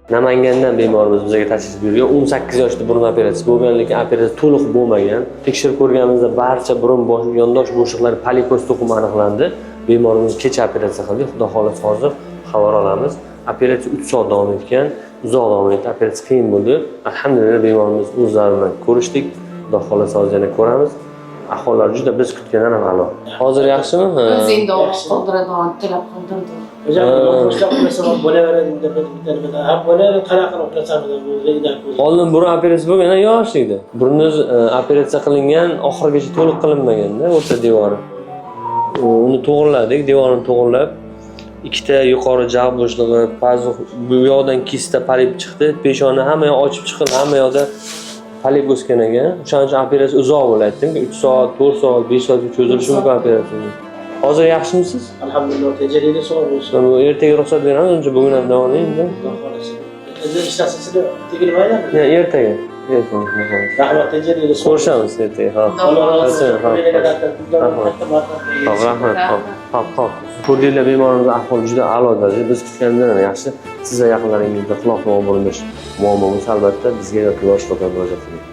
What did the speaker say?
Namangandan bemorimiz bizga tashrif buyurgan. 18 yoshda burun operatsiyasi bo'lgan, lekin operatsiya to'liq bo'lmagan. Tekshirib ko'rganimizda barcha burun yondosh bo'shliqlari polipoz to'qimi aniqlandi. Bemorimiz kecha operatsiya qildik. Xudo xohlasa, hozir xabar olamiz. Operatsiya 3 soat davom etgan, uzoq davom etdi. Operatsiya qiyin bo'ldi. Alhamdulillah, bemorimiz o'zlari bilan ko'rishdik. Xudo xohlasa, hozir yana ko'ramiz. Ahvollari juda biz kutgandan ham a'lo. Hozir yaxshimi? Ha. O'zi endi og'iz qoldiradigan tilab qoldirdi. Hocam, yonboshlab uxlasam ham bo'laveradi bitta bitta nimada. Ha, bo'laveradi, qanaqa qilib uxlasam o'zi. Oldin burun operatsiya bo'lgan, yoshlikda. Burningiz operatsiya qilingan, oxirigacha to'liq qilinmaganda o'rta devori. Uni to'g'irladik, devorni to'g'irlab, ikkita yuqori jag' bo'shlig'i, пазух, bu yoqdan kista, polip chiqdi, peshona hamma yoq ochib chiqildi, hamma yoqda polip o'sgan ekan. O'shaning uchun operatsiya uzoq bo'ldi, aytdimku, 3 soat, 4 soat, 5 soatga cho'zilishi mumkin operatsiya. Hozir yaxshimisiz? Alhamdulillah, tenjalikda, sog' bo'lsin. Bu ertaga ruxsat beramiz, uncha bugun ham davolaying. Xudo xohlasa. Endi ishlasizlar, tegilmaydimi? Ertaga. Ertaga, xudo xohlasa. Rahmat, tenjalikda, sog'. Ko'rishamiz ertaga, ha. Alloh rozi Rahmat. bo'lsin. Rahmat. Xo'p, rahmat. Xo'p, xo'p, xo'p. Ko'rdinglar, bemorimiz ahvoli juda a'lo darajada. Biz kutgandan ham yaxshi. Siz va yaqinlaringizda quloq va burunda muammo bo'lsa, albatta bizga yoki bosh shifokorga murojaat qiling.